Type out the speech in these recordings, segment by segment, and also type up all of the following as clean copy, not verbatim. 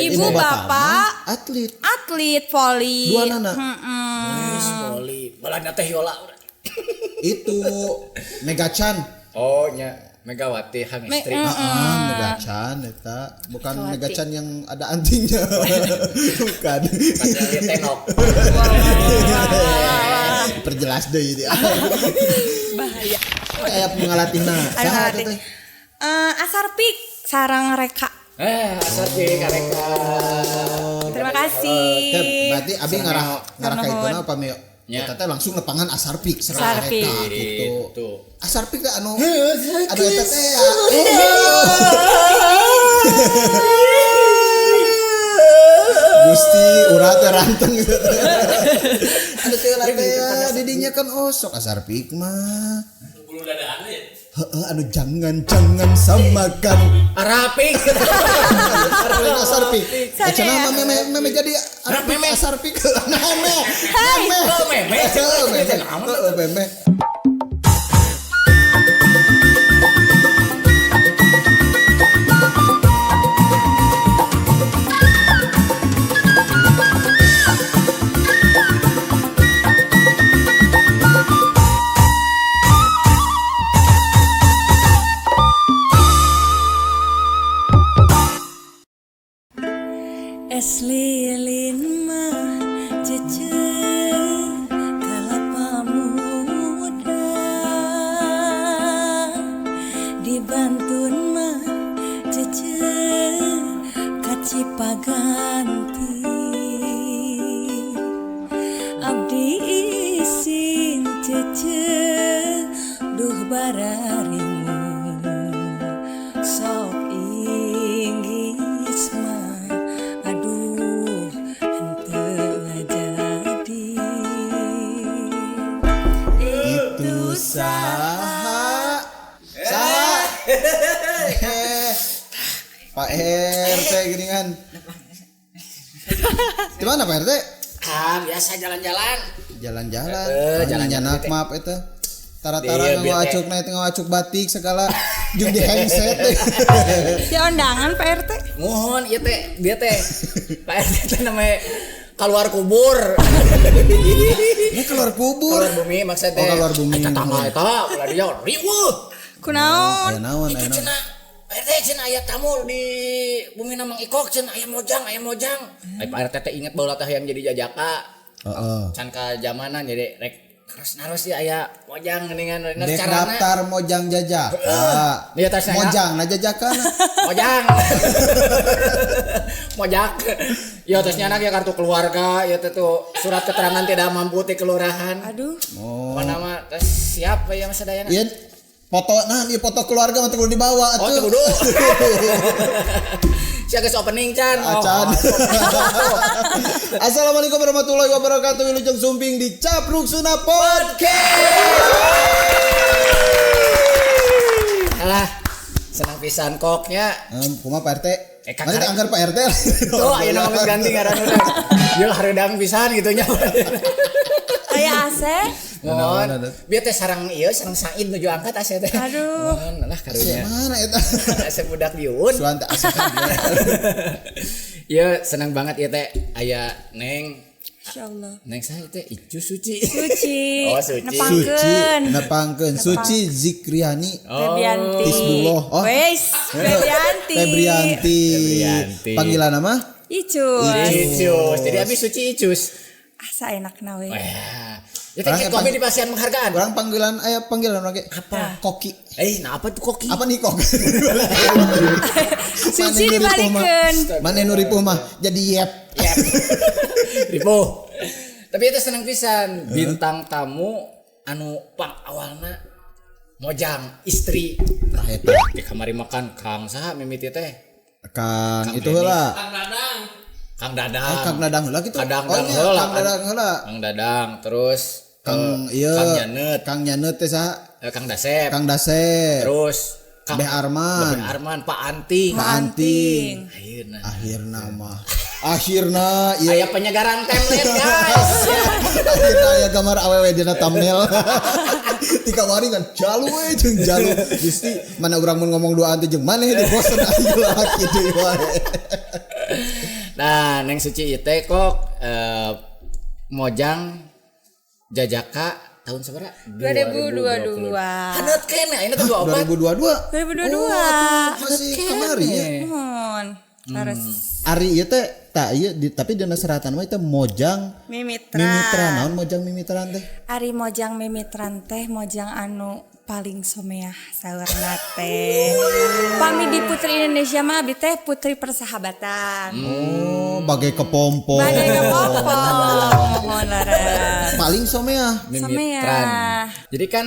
Ibu bapak atlet atlet voli. Dua nana. Wes voli. Balanya teh yola. Itu Mega Chan. Oh nya Megawati Hangestri. Ah, Mega Chan eta bukan Megawati. Mega Chan yang ada antingnya. Bukan. Padahal dia tenok. Perjelas deh ini. Bahaya. Kayak pengalatihna. Aduh, Saha eta ngelatih. teh? Asarpik sarang reka. Asarpik kareka. Terima kasih. Teh, berarti abi ngarah ngarah ka Nuhun. itu apa mi? Nya. Eta teh langsung lepangan Asarpik serang Asarpik. reka gitu. Gitu. Asarpik teh anu anu eta teh ya. Gusti urat teh ranteng gitu. Anu teh lah teh ya, didinya kan osok Asarpik mah. Bulu dadaan ya. Heeh, anu jangan jangan samakan. Arapik. Lain Asarpik. Sana Cenah ya. mah meme meme jadi Arapik Meme. Asarpik. Nah, meme. Hai. Meme. Oh, meme. Heeh, meme. Heeh, meme. Es lilin mah cece kalapa muda dibantun mah cece kacipaganti abdi isin cece duh bararingu sok inggis mah aduh henteu ngajadi Itu saha? Saha? Eh, Pak RT gini kan. Di mana Pak RT? Ah, biasa jalan-jalan. Jalan-jalan. Eh, jalan-jalan Nyanak teh. maaf eta. Tara-tara Iya, biar ngawacuk na itu ngawacuk batik segala jeung di handset. Di undangan Pak RT. Mohon ieu teh, dia teh. Pak RT teh namanya keluar kubur. Ini keluar kubur. Keluar bumi maksudnya. Oh, keluar bumi. Eta tangga eta ulah dia riweuh. Kunaon? Aya naon, Itu aya naon. cenah Pak RT cenah aya tamu di bumi Mang Ikok cenah aya mojang, aya mojang. Ai Pak RT teh inget baheula teh yang jadi jajaka. Heeh. Can ka zamanan jadi rek terus narus ya aya mojang geuningan Dek carana. daftar mojang jajaka. Iya, tas nanya. Mojang na jajaka. Mojang. Mojak. Ya terus nyanak ya kartu keluarga, ya teh tuh surat keterangan tidak mampu ti kelurahan. Aduh. Oh. Mana mah terus siap ya masa dayana. Iya foto nah ieu foto keluarga mah teu kudu dibawa Oh, atuh. teu kudu. Sia geus opening can. Oh, Acan. Assalamualaikum warahmatullahi wabarakatuh. Wilujeng Sumping di Capruk Suna Podcast. Alah, senang pisan koknya. Kumaha Pak RT? Eh, Kak Nanti Karek. anggar Pak RT. Tuh, ayeuna mah geus ganti ngaran urang. Ieu hareudang pisan gitu nya. Kayak AC. Mohon. Naon, naon. Bieu teh sarang ieu sarang Said nuju angkat asa teh. Aduh. Mohon lah karunya. Mana eta? Asa budak diun. Suan teh asa kan. Ya senang banget ya teh aya Neng. Insyaallah. Neng saya teh Icu Suci. Suci. Oh, Suci. Suci Nepangkeun. nepangkeun Suci Zikriani Febrianti. Hizbullah. Oh. Wes, Febrianti. Febrianti. Febrianti. Panggilan nama? Icus. Icus. Jadi abi Suci Icus. Asa enak na we. Wah. Ya teh Orang kitu yang abi di pasian penghargaan. Orang panggilan aya panggilan orang ge. Apa? Koki. Eh, nah apa tuh koki? Apa nih kok? Suci dibalikeun. Mana nu ripuh mah jadi yep. Yep. Ripuh. Tapi itu seneng pisan bintang tamu anu pang awalna mojang istri Tah eta. di kamari makan Kang saha mimiti teh Kang Kang itu Denny. heula. Kang Dadang. Kang Dadang. Eh, Kang Dadang heula gitu. Kadang Oh, Dadang iya, heula. Kang Dadang heula. Kang Dadang terus Kang ieu Kang Nyanet, Kang Nyanet teh saha? Kang Dasep. Kang Dasep. Terus Kang Beh Arman. Beh Arman, Pak Anting. Pak Anting. Akhirna. Akhirna mah. Akhirna ieu Aya penyegaran template guys. Akhirna aya gambar awewe dina thumbnail. Ti kamari kan jalu we jeung jalu. Gusti mana urang mun ngomong duaan teh jeung maneh di bosen aing laki deui wae. Nah, Neng Suci ieu teh kok mojang jajaka tahun sabaraha? 2022. Haneut keneh ayeuna teh 24. 2022. 2022. Oh, atuh masih kamari ya. Mohon. Harus Ari ieu teh tak ieu tapi dina seratan mah itu mojang Mimitran. Mimitran naon mojang mimitran teh? Ari mojang mimitran teh mojang anu paling someah saurna teh. Pami di Putri Indonesia mah abdi teh putri persahabatan. Oh, bagai kepompong. Bagai kepompong. Mohon leres. Paling someah. Mimitran. Someah. Jadi kan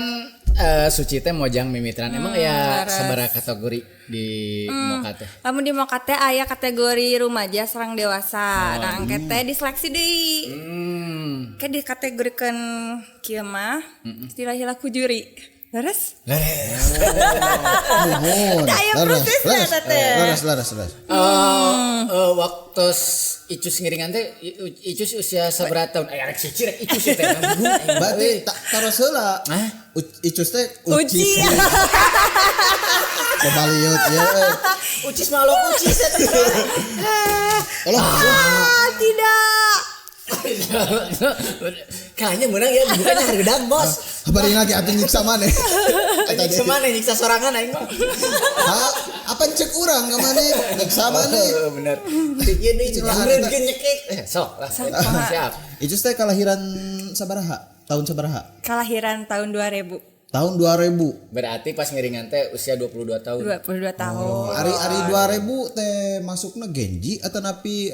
Suci teh mojang mimitran. Emang ya sabaraha kategori di Moka teh? Lamun di Moka teh aya kategori remaja sareng dewasa. Nah, engke teh diseleksi deui. Ke dikategorikeun kieu mah istilah-istilah ku juri. Leres? Leres. Nuhun. Teu aya Leres, prosesna leres, eta teh. Leres, leres, leres. Waktu Icus ngiringan teh Icus usia sabaraha tahun? Rek suci rek Icus teh. Berarti tak taros heula. Hah? Icus teh Uci. ucis. Kebaliut ya. Ucis mah lo ucis eta. Alah, Ah, tidak. Kayaknya menang ya bukannya harga bos. Bari lagi atuh nyiksa maneh. Eta Nyiksa deui. mana nyiksa sorangan aing mah. Ha, apa cek urang ka maneh? Nyiksa maneh. Oh, bener. Ieu deui Cek lah, nyamperin eta. ke nyekek. Sok lah. Siap. Icus teh kelahiran sabaraha? Tahun sabaraha? Kelahiran tahun 2000. Tahun 2000. Berarti pas ngiringan teh usia 22 tahun. 22 tahun. Oh, ari-ari 2000 teh masukna Genji atau napi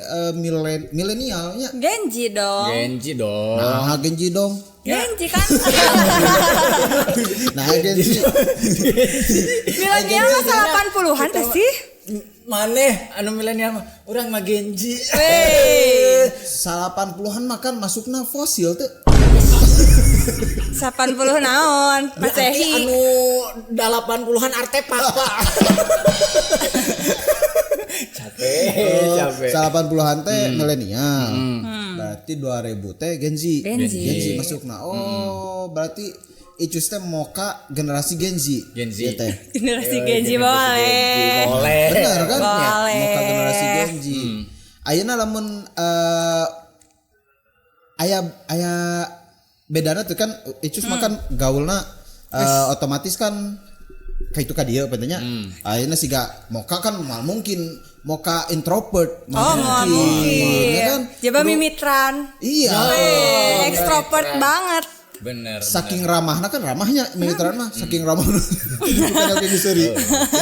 milenialnya? Genji dong. Genji dong. Nah, Genji dong. Genji kan. Nah, Genji. Milenial mah 80-an teh sih. Maneh anu milenial mah urang mah Genji. Wey. 80-an makan masukna fosil teh. 80 naon? Masehi. Anu 80-an artefak, Pak. Capek, capek. 80-an teh milenial. Berarti 2000 teh Gen Z. Gen Z. Gen Z masukna. Oh, berarti Icus teh moka generasi Gen Z. Gen Z. Ieu teh. Generasi Genji boleh. Boleh. Bener kan? Boleh. Moka generasi Gen Z. Ayeuna lamun aya aya bedana tuh kan Icus makan gaulna otomatis kan kayak itu ka dieu pentingnya. Ayeuna siga moka kan mal mungkin moka introvert Oh, mal mau mungkin. Ya kan? Coba mimitran. Iya. Weh, ekstrovert banget. Bener. Saking ramahna kan ramahnya militeran mah saking ramahna. Bukan oke geuseureui.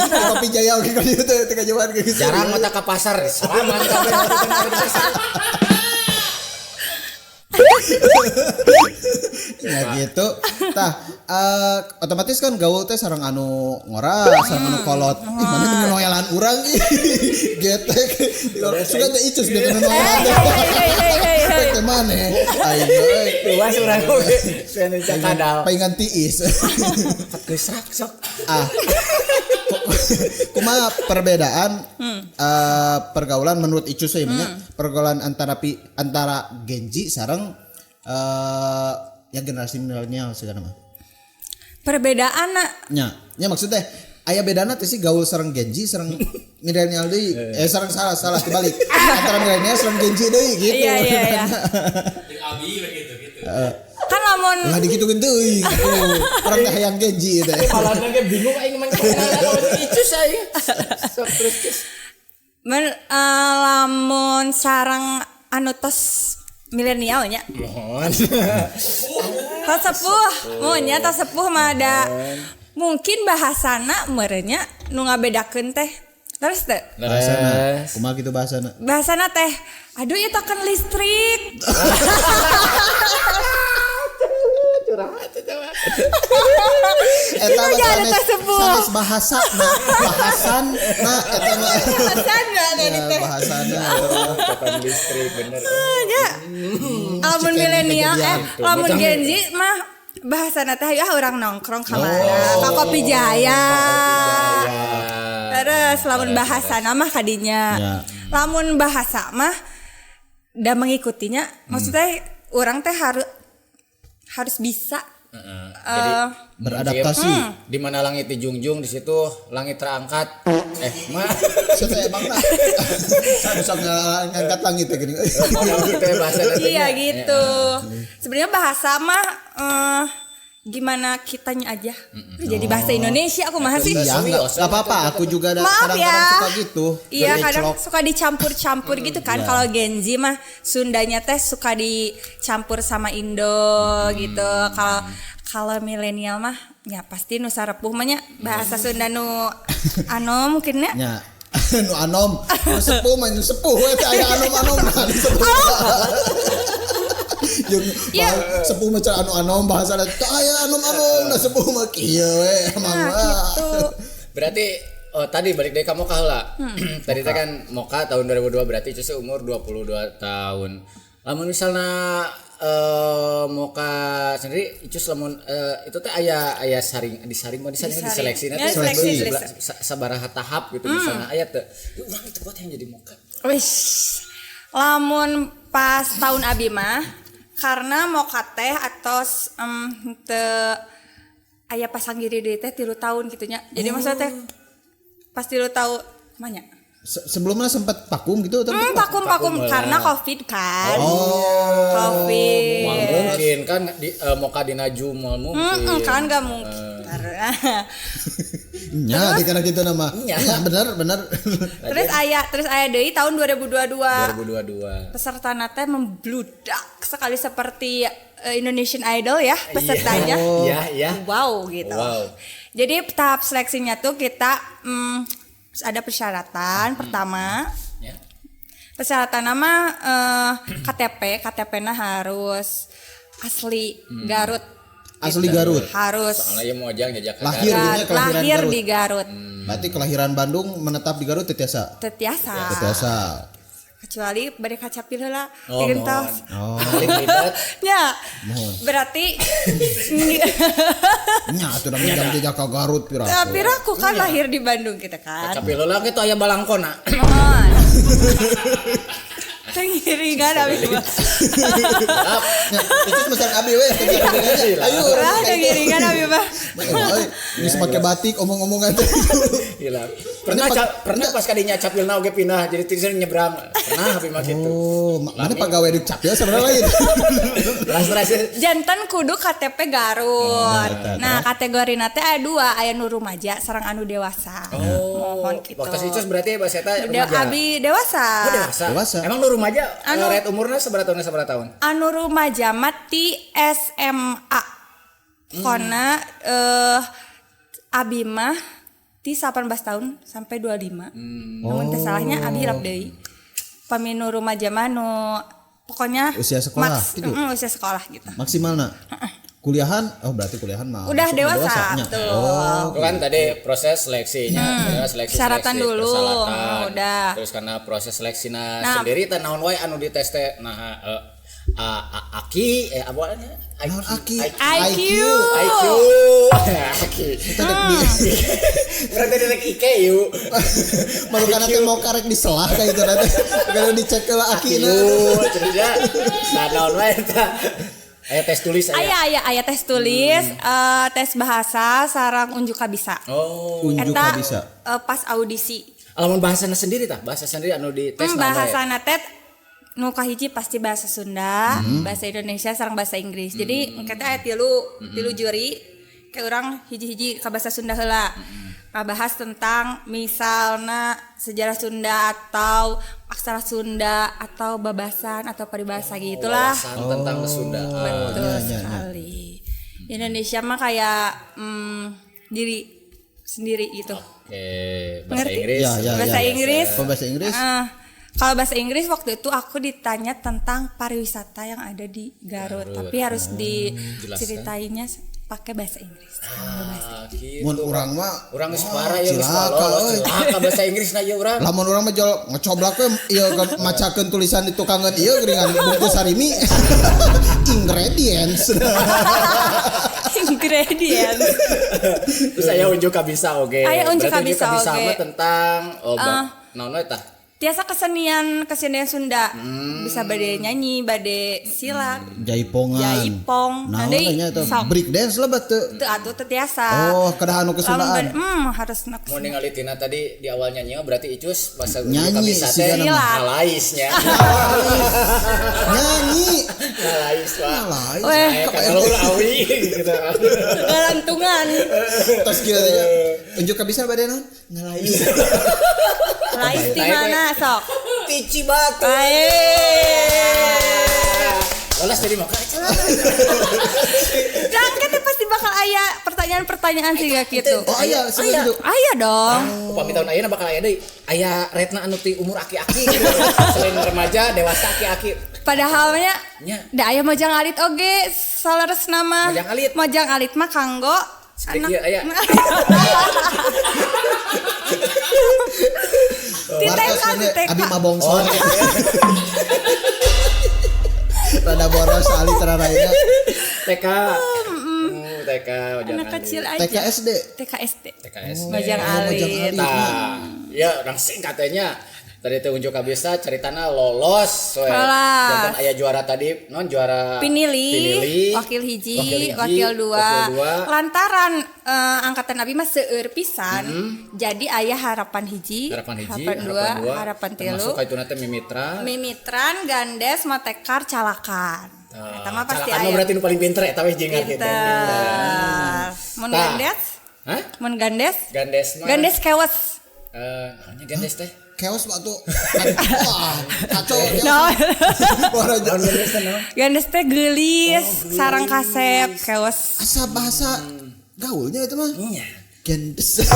Kopi Jaya oke ka dieu teh teh kajauhan ke geuseureui. Jarang mata ke pasar, salaman kabeh. Ya gitu. Tah, otomatis kan gaul teh sareng anu ngora, sareng anu kolot. Ih, mana meni urang ih. Getek. Sudah teh Icus dia nu noelan teh. Hei, hei, hei, hei, hei. Teh maneh. Aing euy. Luas urang oge. Sene cakadal. Paingan tiis. Geus rak sok. Ah. Kumaha perbedaan pergaulan menurut Icus ya nya, pergaulan antara antara Genji sareng ya generasi milenial segala mah. Perbedaan nak. Nya, nya maksudnya aya bedana teh sih gaul sareng Genji sareng milenial deui. Sareng salah salah kebalik. Antara milenial sareng Genji deui gitu. Iya, iya, iya. Kan lamun Lah digitukeun teuing gitu. Urang teh hayang Genji teh. Palana ge bingung aing mah Icus aing. Sok terus cus. men, lamun sarang anu tos milenialnya. Mohon. Tos sepuh, mun nya tos sepuh mah ada mungkin bahasana meureunnya nu ngabedakeun teh. Terus teh Bahasana. Kumaha kitu bahasana? bahasana teh aduh ieu token listrik. Eta Itu mah jadi sanes teh sepuh. sanes bahasa na bahasan na eta mah. Bahasana tadi Ya, teh. bahasana. Token listrik bener. Nya. Lamun Cikan milenial kejadian. lamun Gen Z mah bahasana teh ya urang nongkrong ka mana? Ka Kopi Jaya. Terus lamun bahasana mah kadinya. Ya. Lamun bahasa mah da mengikutinya maksudnya orang teh harus harus bisa Heeh. Jadi Beradaptasi. Di mana langit dijunjung di situ langit terangkat. Eh, mah. Saya emang lah. Saya bisa ngangkat langit ya gini. Ngomong gitu ya bahasa nantinya. Iya gitu. Sebenarnya bahasa mah gimana kitanya aja. Jadi bahasa Indonesia aku mah sih. Iya, enggak apa-apa. Aku juga ada Maaf kadang-kadang ya. suka gitu. Iya, Jadi kadang celok. suka dicampur-campur gitu kan. Kalau Gen Z mah Sundanya teh suka dicampur sama Indo gitu. Kalau kalau milenial mah ya pasti nu sarepuh mah nya bahasa Sunda nu anu mungkin nya. Nya. Nu anom, nu sepuh mah nu sepuh we teh aya anom-anom nah, nu sepuh. Jeung Iya. sepuh mah cara anu anom bahasa teh aya anom-anom nah sepuh mah kieu we emang Nah, mah. gitu. Berarti oh, tadi balik dari kamu heula. Tadi teh kan Moka tahun 2002 berarti Cucu umur 22 tahun. Lamun misalnya Moka sendiri Icus lamun itu teh aya aya saring disaring mau disaring diseleksi Ya, nanti seleksi, seleksi. sabaraha tahap gitu misalnya aya teh. Urang itu buat yang jadi Moka. Wis. Lamun pas tahun abi mah karena Moka teh atos teu aya pasanggiri deui teh 3 tahun gitu nya. Jadi maksudnya teh pas 3 tahun mah nya. Sebelumnya sempat vakum gitu atau Vakum vakum Vakum karena lah. Covid kan. Oh. Covid. Moal mungkin kan di Moka dina moal mungkin. Kan gak mungkin. Nya di kana kitu nama. Nya. Nya bener bener. Terus aya deui tahun 2022. 2022. Peserta teh membludak sekali seperti Indonesian Idol ya pesertanya. Iya, iya. Wow gitu. Wow. Jadi tahap seleksinya tuh kita ada persyaratan pertama. Ya. Persyaratan nama KTP, KTP-na harus asli Garut. Asli Garut. Harus Soalnya ya mau aja ngejak Lahir. Gar- Gitu nya, kelahiran lahir Garut. di Garut. Berarti kelahiran Bandung menetap di Garut teu tiasa. Teu tiasa. Teu tiasa. Kecuali bade kacapil heula Oh, digentos. mohon. Paling ribet. Ya. Mohon. Berarti Nya atuh da jam jejak ka Garut pira. tapi aku kan lahir di Bandung gitu kan. Tapi lo gitu aya balangkona. Mohon. Tengiringan abi mah. Nya, itu pesan abi we. Ayo. Lah tengiringan abi mah. Euy, geus make batik omong-omongan teh. Gila. Pernah pernah pas kadinya capilna oge pindah jadi tiris nyebrang. Pernah abi mah gitu. Oh, mana pegawai di capil sebenarnya lain. Ras-ras Jantan kudu KTP Garut. Nah, kategori nate aya dua, aya nu rumaja sareng anu dewasa. Oh, Mohon gitu. Waktu itu berarti bahasa eta remaja. Abi dewasa. Oh, dewasa. Dewasa. Emang nu remaja Anu- anu umurna sabaraha tahun sabaraha tahun? Anu rumaja mah ti SMA. Kona abi mah ti 18 tahun sampai 25. Namun teh salahnya abi hilap deui. Paminu rumaja mah nu pokoknya Usia sekolah, gitu? Usia sekolah gitu. Maksimalna. Kuliahan, oh berarti kuliahan mah Udah masuk dewasa, dewasanya. betul. Oh, Itu kan tadi proses seleksinya, seleksi Persyaratan seleksi, dulu, persyaratan. udah. Terus karena proses seleksina Nah. sendiri teh naon wae anu dites teh nah aki apa Naon aki? IQ. IQ. Aki. Kita dek di Berarti direk IQ. Malu kana teh mau karek diselah kayak gitu nanti. Kalau dicek ke lah IQ. akina. Jadi nah naon wae eta. Aya tes tulis aya. Aya aya aya tes tulis, tes bahasa sarang unjuk bisa. Oh. Unjuk Eta, bisa. Pas audisi. Lamun bahasana sendiri tah, bahasa sendiri anu di tes naon wae? Bahasa teh nu kahiji pasti bahasa Sunda, bahasa Indonesia sareng bahasa Inggris. Jadi engke teh aya tilu juri kayak urang hiji-hiji ka bahasa Sunda heula. Ngabahas tentang misalna sejarah Sunda atau aksara Sunda atau babasan atau paribasa gitulah. Wawasan tentang Sunda. Betul ya, ya, ya. sekali. Indonesia mah kayak diri sendiri gitu. Oke, bahasa Ngerti? Inggris. Ya, ya, Bahasa ya. Inggris. Kalau bahasa Inggris? Kalau bahasa Inggris waktu itu aku ditanya tentang pariwisata yang ada di Garut, tapi harus diceritainnya pakai bahasa Inggris. Bahasa Ah, gitu. Mun urang mah Urang geus wah, parah ya geus cilaka, lolos. euy. Cilaka bahasa Inggris na ieu urang. Lamun urang mah jol ngecoblak we ieu macakeun tulisan di tukangeun ieu geuningan bungkus sarimi. Ingredients. Ingredients. Terus aya unjuk kabisa oge. Aya unjuk Berarti kabisa oge. mah tentang oh, naon we tah? Tiasa kesenian kesenian Sunda. Bisa bade nyanyi, bade silat, Jaipongan. Jaipong. Nah, Nanti nya eta sok. break dance lah batu. Teu atuh teu tiasa. Oh, kedah anu Lamun kesundaan. Harus nak Mau ningali tina tadi di awal nyanyi berarti Icus bahasa Nyanyi, bisa sih, teh silat. ngalaisnya. Nyanyi. Ngalais lah. Ngalais. Weh. Aya kan kalau awi gitu. Galantungan. Tos kieu teh. Unjuk kabisa bade naon? Ngalais. Lais di mana sok? Ti Cibatu. Ae. Lolos jadi mau Dan kan teh pasti bakal aya pertanyaan-pertanyaan sih gak gitu. Oh aya seperti itu. Aya dong. Upami tahun ayeuna bakal aya deui. Aya retna anu ti umur aki-aki gitu. Selain remaja, dewasa aki-aki. Padahal nya Nya. da aya mojang alit oge saleresna mah. Mojang alit. Mojang alit mah kanggo Segede kieu aya. Di TK, di TK. Abi mah bongsor. Rada boros ali teraraya. TK. TK mojang Anak alit. kecil aja. TK SD. TK SD. TK SD. Mojang Oh, Mojang alit. alit. Tah, ya langsung katanya. Tadi teh unjuk kabisa ceritana lolos we. Lolos. Jantan aya juara tadi non juara Pinili, wakil hiji, wakil dua. wakil dua. Lantaran angkatan abi mah seueur pisan. Jadi aya harapan hiji, Harapan hiji, dua, harapan tilu. Termasuk ka ituna teh Mimitra. Mimitran, Gandes, Motekar, Calakan. Eta mah pasti Calakan mah aya. berarti nu paling pinter eta weh jeung gitu. Pinter. Mun Tah. Gandes? Hah? Mun Gandes? Gandes mah. Gandes kewas. Naonnya Gandes teh? Chaos waktu wah kacau. No. Wah, Gandes teh naon? Gandes teh geulis, sarang kasep, kewas. Asa bahasa gaulnya itu mah. Nya. Gendes.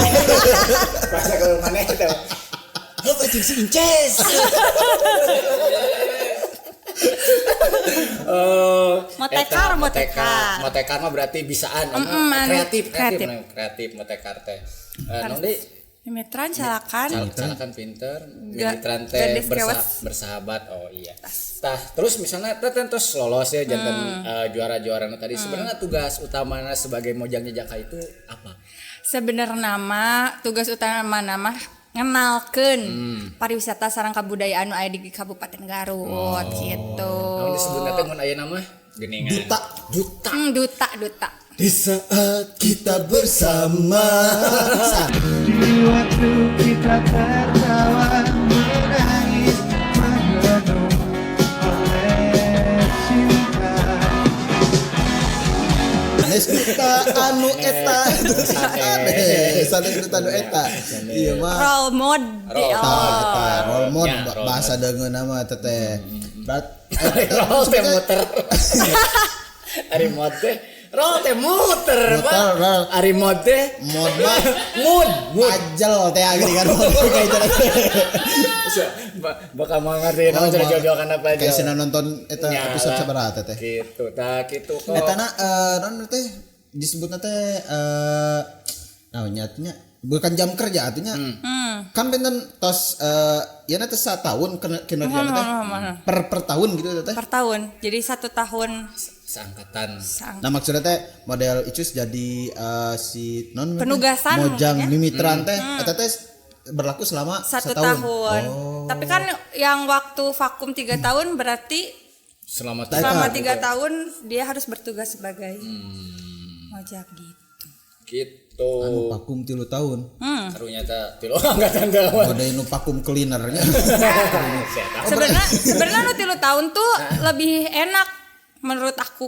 Bahasa gaul maneh teh. Apa jeung si Inces? Oh, Motekar, eta, motekar. Motekar mah berarti bisaan, kreatif, kreatif, kreatif motekar teh. Naon deui? Mimitran, Calakan. Calakan pinter, Mitran teh Gandes kewas. bersahabat. Oh iya. Tah, terus misalnya teh terus lolos ya jantan juara-juara nu tadi. Sebenarnya tugas utamana sebagai mojang jejaka itu apa? Sebenarnya mah tugas utama nama ngenalkeun pariwisata sareng kabudayaan nu aya di Kabupaten Garut gitu. Naon disebutna teh mun aya nama? Geningan. Duta. Duta. Duta, duta. Di saat kita bersama. Di waktu kita tertawa menangis terpenuh oleh cinta. Sanes duta anu eta. Sanes, sanes duta anu eta. Iya mah. Role model. Role. Tah, eta role model Ya, role bahasa deungeun nama teteh. Berat Roll teh muter. Ari mod teh roll teh muter, Pak. Muter, roll. Ari mod teh mod mah mood, mood. ajel teh gini kan. Kayak itu. Bakal mau ngerti naon cara jauh-jauh kana apa Kayak sina nonton eta Nya episode lah. sabaraha teh. Gitu, tah kitu kok. Eta na naon teh disebutna teh naon nya atunya bukan jam kerja atunya. Kan benten tos ieu na teh satahun kinerja teh. Per tahun gitu teh. Per tahun. Jadi 1 tahun Seangkatan. Nah maksudnya teh model Icus jadi si non Penugasan mojang mungkin ya. mimitran teh eta teh berlaku selama 1 setahun. tahun. Oh. Tapi kan yang waktu vakum 3 tahun berarti Selama selama 3 tahun dia harus bertugas sebagai mojang gitu. Gitu. Anu vakum 3 tahun. Karunya teh tilu angkatan teh. Model nu vakum cleanernya. Sebenarnya sebenarnya nu 3 tahun tuh lebih enak menurut aku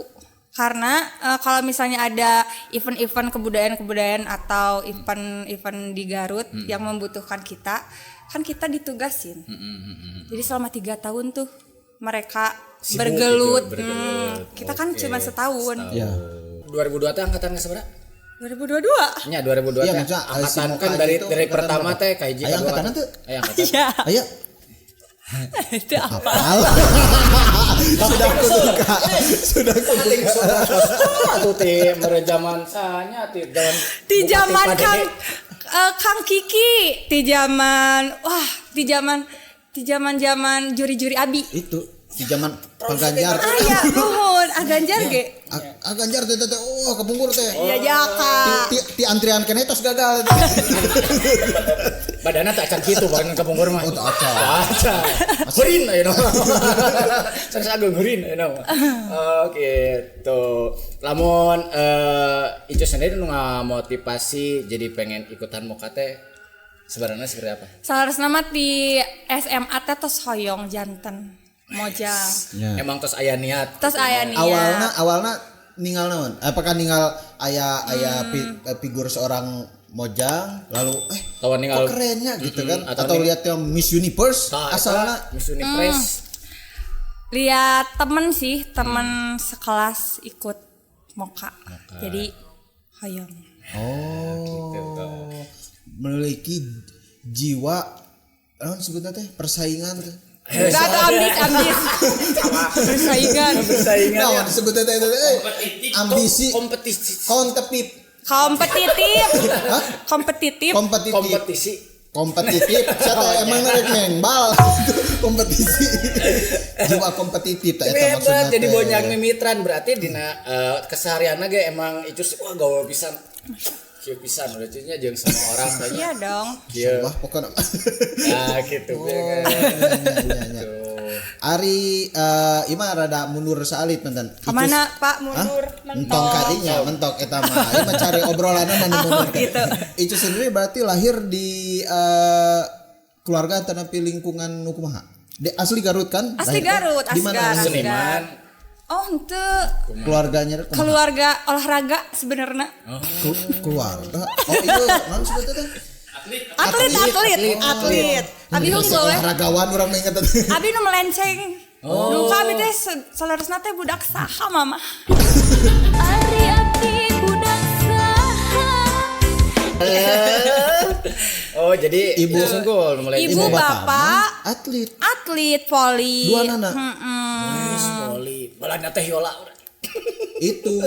karena kalau misalnya ada event-event kebudayaan-kebudayaan atau event-event di Garut yang membutuhkan kita, kan kita ditugasin. Jadi selama 3 tahun tuh mereka Sibuk bergelut. gitu, bergelut. Kita kan Oke. cuma setahun. Ya. 2002 teh angkatan sabaraha? 2022. Nya 2002 Iya, teh maksudnya, si angkatan Moka kan dari itu dari angkatan pertama berapa? teh ka hiji Aya ka dua. angkatanna teu? Aya angkatan. Iya. Aya Itu apa? hafal. Sudah kuduka. Sudah kuduka. Atuh teh mere zaman sanya ti zaman Di Bupati zaman Padede. Kang Kang Kiki, di zaman wah, di zaman di zaman-zaman juri-juri Abi. Itu di zaman Pak Ganjar. Aya, nuhun, Aganjar ge. Aganjar teh teh oh kapungkur teh. Iya jaka. Ti antrian keneh tos gagal. Badana tak acan kitu bahkan kapungkur mah. Oh, tak acan. Acan. Heurin ayeuna mah. Sanes ageung heurin ayeuna mah. Oh gitu. Lamun Icu sendiri nu ngamotivasi jadi pengen ikutan Moka teh sebenarnya seperti apa? Saharusna mah di SMA teh tos hoyong janten mojang. Ya. Emang tos aya niat. Tos aya niat. Awalna ninggal naon? Apakah ninggal aya figur seorang mojang lalu Tawa ninggal kok kerennya gitu kan atau atau lihat yang Miss Universe asalna Miss Universe. Lihat temen sih, temen sekelas ikut Moka. Jadi hoyong. Oh. Gitu. Memiliki jiwa naon sebutna teh persaingan teh. Enggak ada ambis. Persaingan. Persaingan. Naon disebutna teh ambisi kompetisi Kompetitif. Kompetitif. kompetitif kompetisi. Kompetitif. Saya teh emang rek mengbal. Kompetisi. Jiwa kompetitif teh eta maksudna. Hebat jadi bonyang mimitran berarti dina keseharianna ge emang itu sih wah gaul pisan. Kieu pisan udah nya jeung semua orang banyak. Iya dong. Kieu. Wah pokokna. Nah gitu. Oh, iya. Ari ieu mah rada mundur saalit mantan. Kemana Pak mundur? Mentok kadinya, mentok eta mah. Ieu mah cari obrolanna mah mundur. Gitu. Icu sendiri berarti lahir di keluarga tanapi lingkungan nu kumaha? Di asli Garut kan? Asli Garut, Di mana? Seniman. Oh, henteu. Keluarganya kumaha? Keluarga olahraga sebenarnya. Oh. Keluarga. Oh, itu naon sebutna teh? Atlet. Abi unggul we. Olahragawan urang mah inget teh. Abi nu melenceng. Oh. Duka abi teh saleresna teh budak saha mama. Ari abdi budak saha. Oh, jadi Ibu- itu unggul mulai Ibu bapak atlet. Atlet voli. Dua nana. Wes, voli. Balana teh yola. Itu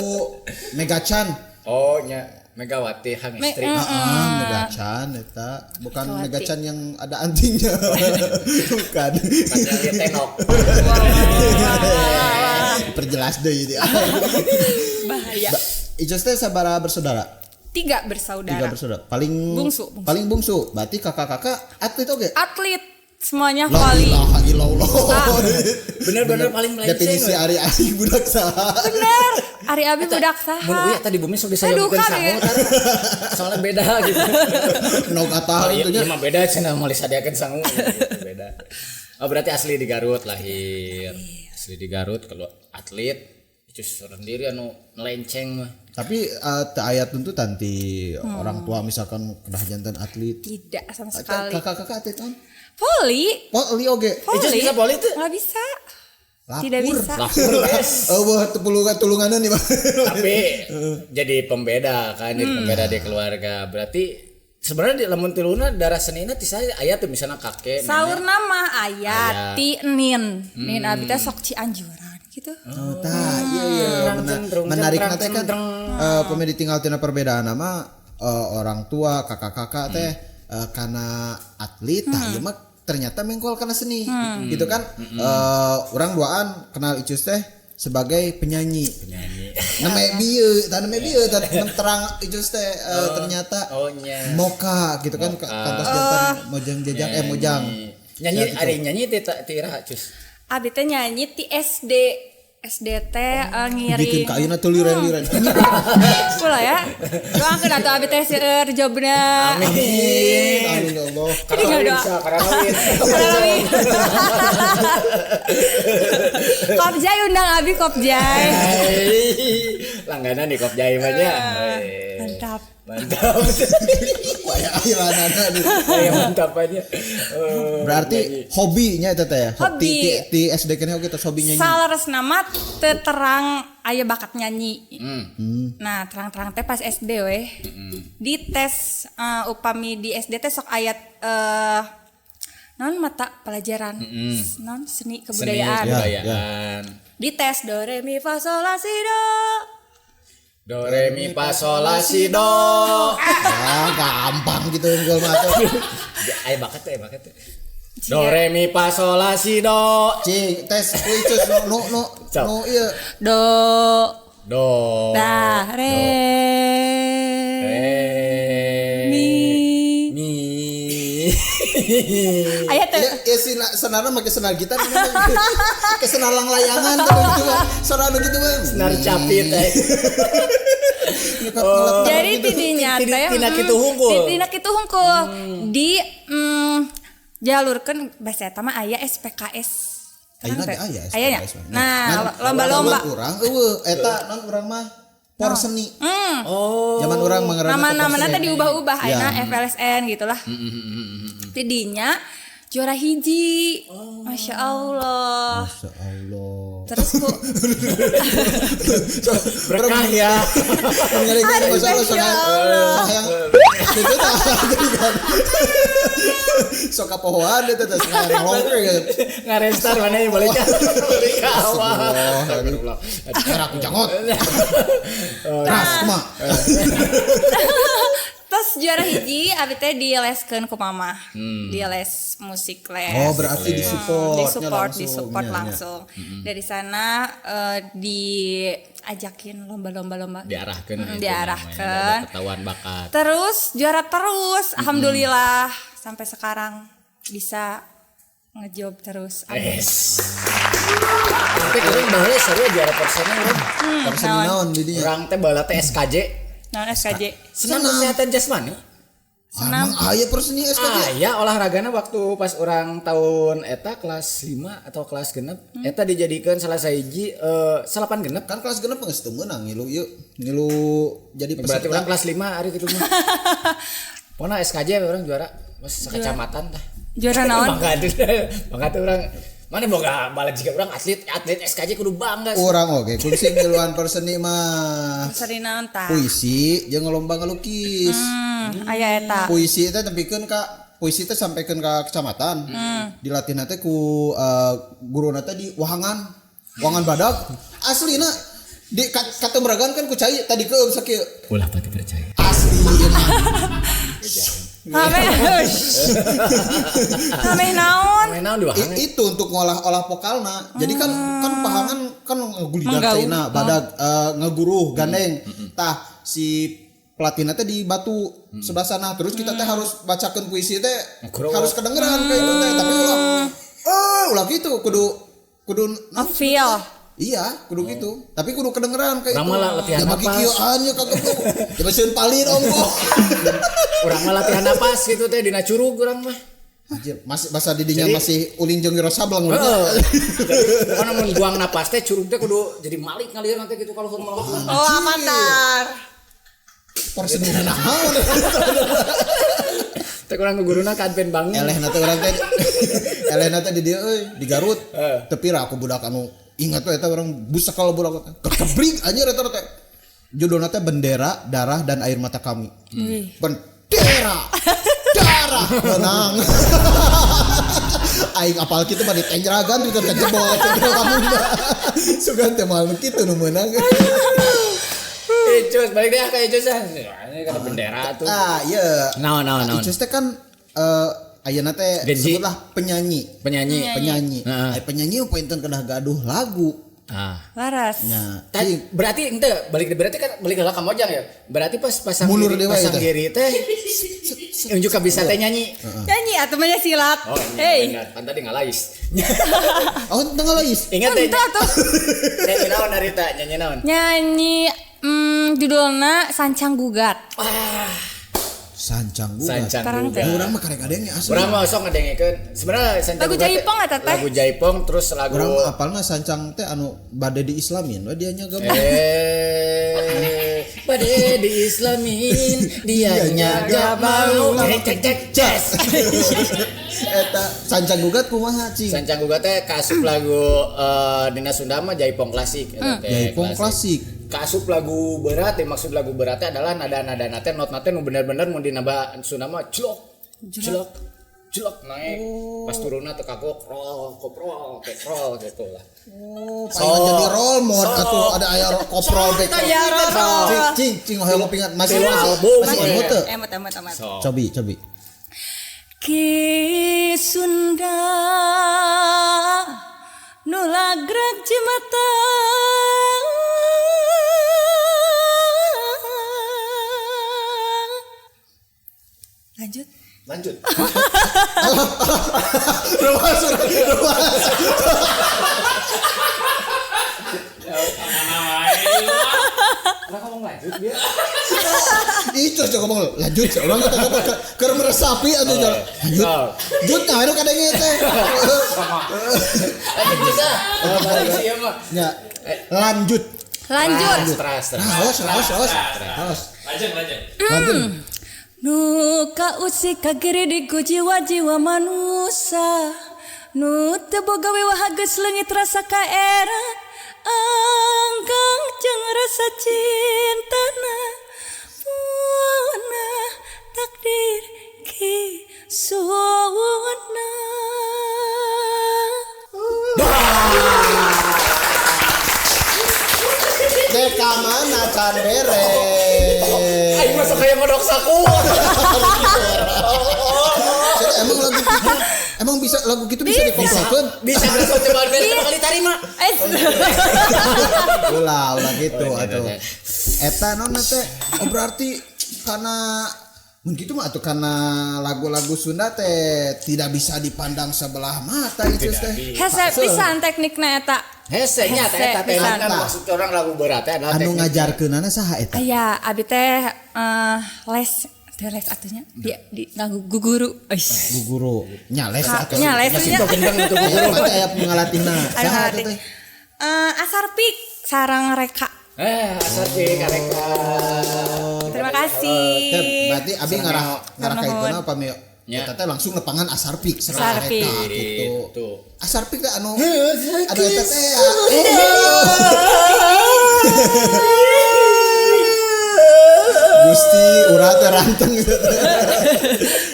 Megachan. Oh, nya Megawati Hangestri. Megachan eta bukan Megawati. Megachan yang ada antingnya. Bukan. Kan dia tenok. Perjelas deh ini. Bahaya. Ijos teh sabaraha bersaudara? 3 bersaudara. 3 bersaudara. Paling Bungsu, bungsu. Paling bungsu. Berarti kakak-kakak atlet oge. Atlet semuanya La voli. ilaha illallah. Bener-bener paling melenceng. Definisi ari-ari budak saha. Bener. Ari abi budak saha. Mun uya tadi bumi sok disayangkeun Aduh, sangu kan, tara. Soalnya beda gitu. Nog atahan Oh, iya, tuh nya. iya mah beda cenah moal disadiakeun sangu gitu, beda. Oh, berarti asli di Garut lahir. Asli di Garut kalau atlet itu sendiri anu melenceng mah. Tapi teu aya tuntutan ti orang tua misalkan kedah jantan atlet. Tidak sama sekali. Kakak-kakak atlet kan? Voli. Poli oge. Voli. Ijus bisa voli tuh? Nggak bisa. Lapur. Tidak bisa. Lapur, guys. Eueuh teu tulunganeun nih, Bang. Tapi jadi pembeda kan, jadi pembeda di keluarga. Berarti sebenarnya di lamun tiluna darah senina ti saya aya tuh misalnya kakek. Saur nama aya Aya. ti nin. Nin abi teh sok Cianjuran gitu. Oh, tah, iya iya. Menarik teh kan pemedi tinggal tina perbedaan nama orang tua, kakak-kakak teh karena atlet tah ieu mah ternyata mengkol karena seni. Gitu kan? Orang duaan kenal Icus teh sebagai penyanyi. Penyanyi. Name bieu, tah name bieu tah terang Icus teh ternyata Oh, nya. Moka gitu kan kantos jantan mojang jajang mojang. Nyanyi ada yang nyanyi ti ti iraha Cus. Abi teh nyanyi ti SD. SD teh ngiring. Bikin ka ayeuna tuh liren-liren. Pula ya. Doakeun atuh abi teh seueur jobna. Amin. Amin ya Allah. Jadi nggak doa. Bisa, karena kawin. Kawin. Kopjai undang abi Kopjai. Hai. Langganan di Kopjai mah nya. Mantap. Mantap. Wah, akhiranana nih. Ya mantap aja. Berarti hobinya itu teh ya? Hobi. Ti SD kene oge tos hobi nyanyi. Saleres nama teu terang aya bakat nyanyi. Nah, terang-terang teh pas SD weh. Di tes upami di SD teh sok ayat non mata pelajaran non seni Seni kebudayaan. kebudayaan. Di tes do re mi fa sol la si do. Do re mi fa sol la si do. Ah, gampang gitu unggul mah tuh. Aya bakat teh, bakat teh. Do re mi fa sol la si do. Cing, tes kuy cus nu nu nu Sok. nu ieu. Do Do. da re Re. mi. Mi. Aya teh. Ya, ya senarna make senar gitar ke senar layangan tuh gitu mah. Senar nu gitu mah. Senar capit eh. Oh. Jadi tidinya teh Tina kitu hungkul. Tina kitu hungkul. Di jalurkeun bahasa eta mah aya SPKS. Ayeuna ge aya Aya nya? SPKS mah. Nah, lomba-lomba. Zaman urang eueuh eta non urang mah porseni. Oh. Zaman urang mah ngaranna teh Nama-namana porseni. teh diubah-ubah Ya. ayeuna FLSN gitulah. Tidinya juara hiji. Masya Allah. Masya Allah. Terus ku Berkah ya. Mengalihkan Aduh, masalah Masya sangat Allah. sayang itu tah jadi kan sok kapohoan eta teh sayang ngolongkeun gitu. Ngarestar mana yang balik ka balik ka awal. Astagfirullah. Era aku jangot. Keras kumaha. Terus juara hiji abi teh dileskeun ku mama. Diles musik les. Oh, berarti disupport. Disupport, disupport langsung. Dari sana diajakin lomba-lomba lomba. Diarahkeun gitu Diarahkeun. namanya, ada ketahuan bakat. Terus juara terus, alhamdulillah sampai sekarang bisa ngejob terus. Amin. Yes. Tapi urang baheula sarua juara persennya urang. Porseni naon di dinya? Urang teh baheula teh SKJ. Naon SKJ? Senam kesehatan jasmani. Emang aya porseni SKJ. Ah, ya olahragana waktu pas orang tahun eta kelas 5 atau kelas genep eta dijadikan salah sahiji salapan genep. Kan kelas genep geus teu meunang ngilu ieu. Ngilu jadi Berarti peserta. orang kelas 5 hari gitu mah. Pokoknya SKJ orang juara mas sekecamatan tah. Juara naon? Bangga tuh. Bangga tuh orang mana boga bala jika orang atlet atlet SKJ kudu bangga. Urang oge kungsi ngiluan porseni mah. Seri naon tah? Puisi jeung lomba ngelukis. Aya eta. Puisi teh tempikeun ka puisi teh sampaikan ka kecamatan. Dilatihna teh ku guruna teh di Wahangan. Wahangan badag. Aslina di katemeragan kan ku cai tadi keum sakieu. Ulah pati percaya. Asli ieu mah. Hame. Hame naon? Main naon di Wahangan? Itu untuk ngolah-olah vokalna. Jadi kan kan pahangan kan ngegulidak Menggaung. caina badag ngeguruh gandeng. Tah si pelatihna teh di batu sebelah sana. Terus kita teh harus bacakeun puisi teh Ngeguruh. harus kedengeran kayak itu teh. Tapi ulah ulah gitu kudu kudu Feel. Iya, kudu gitu. Tapi kudu kedengeran kayak Urang itu. mah lah latihan Ya bagi napas. kieuan ya kageblok. Ya sieun palin ongko. Urang mah latihan napas gitu teh dina curug urang mah. Anjir, masih bahasa didinya Jadi- masih ulin jeung Wiro Sableng udah. Heeh. Jadi pokoknya mun buang napas teh curug teh kudu jadi malik ngalir nanti gitu kalau hormon. Oh, avatar. Porseni naon. Teh kurang guruna ka advent bangun. Elehna teh urang teh. Elehna teh di dieu euy, di Garut. Tapi ra aku budak anu ingat we eta urang busak kalau budak teh. Kekebring anjir eta teh. Judulna teh Bendera, Darah dan Air Mata Kami. Bendera, darah, menang. Aing apal kitu mah ditenjragan tuh teh jebol jebol kamu. Sugan teh moal kitu nu meunang. Icus balik deh ka Icus ah. Ini kata bendera tuh. Ah, iya. Naon naon naon. Icus teh kan ayeuna teh Genji. sebutlah penyanyi. Penyanyi. Penyanyi. Heeh. Ai penyanyi pointen kedah gaduh lagu. Ah. Laras. Nya. Berarti ente balik berarti kan balik heula ka Mojang ya. Berarti pas pasang Mundur diri, dewa pasang itu. diri teh unjuk ka bisa teh nyanyi. Nyanyi atuh mah nya silat. Oh, iya, Hey. benar. Kan tadi ngalais. Oh, tengah lais. Ingat teh. Entah tuh. Nyanyi naon harita, nyanyi naon? Nyanyi judulna Sancang Gugat. Sancang gugat. Sancang Terang gugat. teh. Urang mah karek adengnya asli. Urang mah sok ngadengekeun. Sebenarnya sancang Lagu gugat teh- Jaipong eta teh. Lagu Jaipong terus lagu Urang mah apalna sancang teh anu bade diislamin we dia nya gabung. Bade diislamin dianya gak mau cek cek cek ces. Eta sancang gugat kumaha cing? Sancang gugat teh kaasup lagu dina Sunda mah Jaipong klasik eta teh, Jaipong klasik. Kaasup lagu berat ya, maksud lagu beratnya adalah nada-nada nate not nate nu bener-bener mun dina Sunda mah celok celok celok naik pas turunna teu kagok roll koprol keprol gitu lah. Oh, palingan jadi role mod atuh ada aya koprol back. Ya roll. Cing cing cing hoyong pingat masih Tilu masih album. masih emot teu? Emot emot emot. Cobi cobi. Ki Putri Sunda nu lagrag jemata Lanjut. Lanjut. Ruas, ruas. Kenapa ngomong lanjut dia? Itu coba ngomong lanjut, orang kata kata keur meresapi atuh jalan. Lanjut. Lanjut nah itu kadangnya teh. Lanjut bisa. Oh, sih mah. Ya. Lanjut. Lanjut. Teras, teras. Awas, awas, awas. Awas. Lanjut, lanjut. Lanjut. Nu kausik kagiri ku jiwa-jiwa manusia nu teu boga wiwah geus leungit rasa kaera anggang jeung rasa cintana punah takdir kisuna. Deka mana can beres. Aing mah sok kayak ngodok saku. Emang lagu gitu, emang bisa lagu gitu bisa dikomplokeun? Bisa berasa cobaan beres pertama kali tarima. Ulah, ulah gitu atuh. Eta naon teh? Oh berarti karena mun kitu mah atuh karena lagu-lagu Sunda teh tidak bisa dipandang sebelah mata itu teh. Hese pisan teknikna eta. Hese nya teh eta teh kan maksud orang lagu berat teh adalah anu ngajarkeunana saha eta? Aya abi teh les teh les atunya di nganggo guguru. Guguru. Nya les atuh. Nya les nya. Guguru mah aya pengalatihna. Saha eta teh? Asarpik sarang reka. Asarpik reka. Terima kasih. Berarti abi ngarah ngarah ka ituna apa mi? Eta teh langsung lepangan Asarpik sarang reka gitu. Asarpik teh anu anu eta teh. Gusti urat teh ranteng gitu.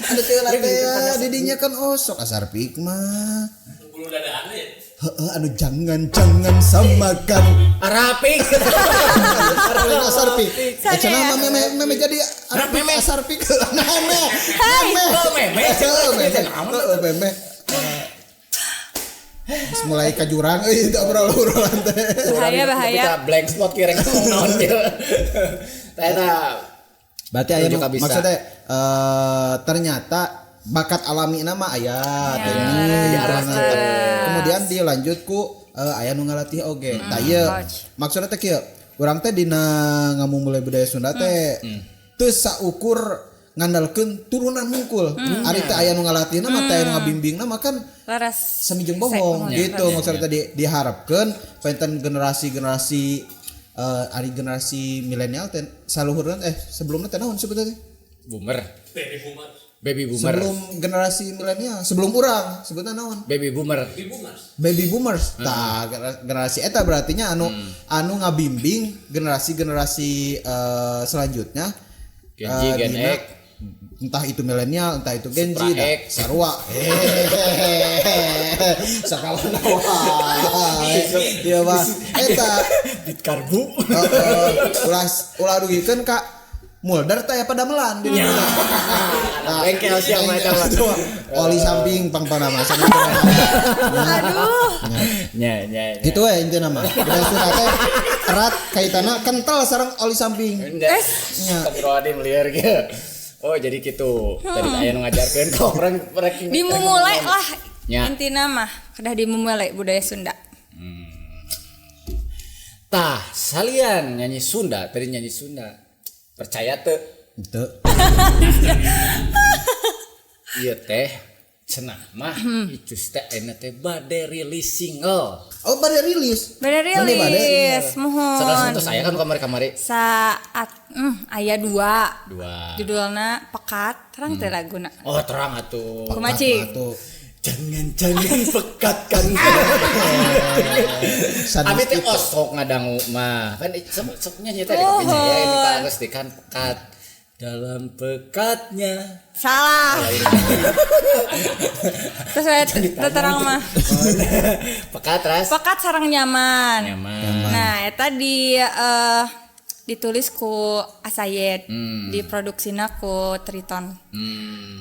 Anu teh teh didinya kan osok Asarpik mah. Bulu dadaan ya. Heeh anu jangan-jangan samakan Arapik. Lain Asarpik. Cenah mah meme jadi Arapik Asarpik. Meme. Meme. Heeh meme. Mulai ka jurang euy teu obrol-obrolan teh. Bahaya bahaya. Kita blank spot kira ngomong naon ieu. Tah eta berarti aya maksudnya ternyata bakat alami nama aya teknik kemudian dilanjut ku aya nu ngalatih oge. Tah ieu maksudna teh kieu urang teh dina ngamumule budaya Sunda teh teu saukur ngandalkeun turunan mungkul. Ari teh aya nu ngalatihna mah teh aya nu ngabimbingna mah kan leres semi jeung bohong gitu. Maksudna teh diharapkeun penten generasi-generasi ari generasi milenial teh saluhurna sebelumna teh naon sebutna teh? Boomer. Baby boomer. Baby boomer. Sebelum generasi milenial, sebelum urang sebutna naon? Baby boomer. Baby boomers. Baby boomers. Tah generasi eta berartinya anu anu ngabimbing generasi-generasi selanjutnya. Gen Z, Gen X, entah itu milenial, entah itu Gen Z, sarua. Sakalana wae. Ieu mah eta bit karbu. Ulah ulah dugikeun ka Mulder teh pada melan di dieu. Nah, bengkel siang mah eta mah. Oli samping pangpana mah. Aduh. Nya nya. Gitu we intina mah. Budaya Sunda teh erat kaitanna kental sareng oli samping. Nya. Astagfirullahaladzim liar gitu. Oh jadi gitu. Tadi aya nu ngajarkeun ka urang ranking. Dimumule lah. Intina mah kedah dimumule budaya Sunda. Tah, salian nyanyi Sunda, tadi nyanyi Sunda. Percaya teu? Teu. Ieu teh cenah mah Icus teh ayeuna teh bade rilis single. Oh bade rilis. Bade rilis. Muhun. Salah satu saya kan kamari-kamari. Saat aya dua. Dua. Judulna Pekat, terang teh laguna. Oh terang atuh. Kumaha cing? Jangan-jangan pekat kan. Abi teh osok ngadangu mah. Kan sok nyanyi teh di kopi jaya ini Pak Agus kan pekat dalam pekatnya. Salah. Terus saya terang mah. Pekat ras. Pekat sarang nyaman. Nyaman. Nah, eta di Ditulis ku Asayed, diproduksina ku Triton.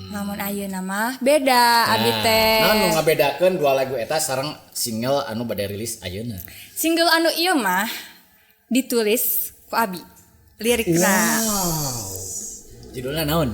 Namun ayeuna mah beda abi teh. Nah, nu ngabedakeun dua lagu eta sareng single anu bade rilis ayeuna. Single anu ieu mah ditulis ku abi lirikna. Wow. Judulnya naon?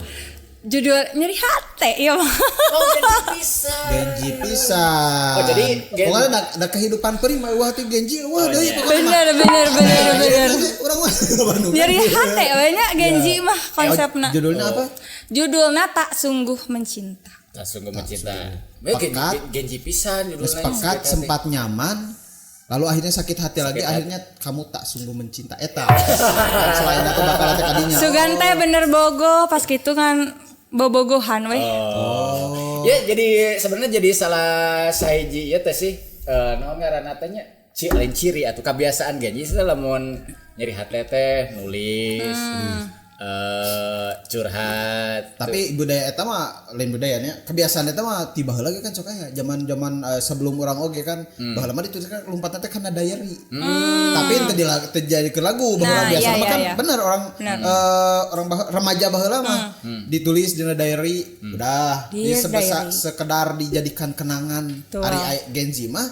Judul nyeri hate ieu mah. Oh, Genji pisan. Genji pisan. Oh, jadi pokoknya da kehidupan perih mah wah teh Genji wah deui iya. pokoknya mah. Bener bener bener bener. Urang mah Bandung. Nyeri hate we nya Genji mah konsepna. Judulnya apa? Judulna Tak Sungguh Mencinta. Tak sungguh mencinta. Pekat. Genji pisan Geus judulnya. pekat sempat nyaman lalu akhirnya sakit hati lagi akhirnya kamu tak sungguh mencinta eta. Selain itu bakal teh kadinya. Sugan teh bener bogo pas gitu kan bobogohan weh. Oh. Ya jadi sebenarnya jadi salah sahiji ya teh sih naon ngaranna teh nya lain ciri atau kebiasaan Genji sih lamun nyeri hate teh nulis curhat. Tapi budaya eta mah lain budayanya, kebiasaan eta mah tiba heula ge kan sok aya zaman-zaman sebelum urang oge kan baheula mah dituliskan lompatna teh kana diary. Tapi teu dijadikeun lagu baheula Nah, biasa iya, mah iya, kan iya. bener orang orang remaja baheula mah ditulis dina diary udah Dear diary. sekedar dijadikan kenangan. Betul. Ari Gen Z mah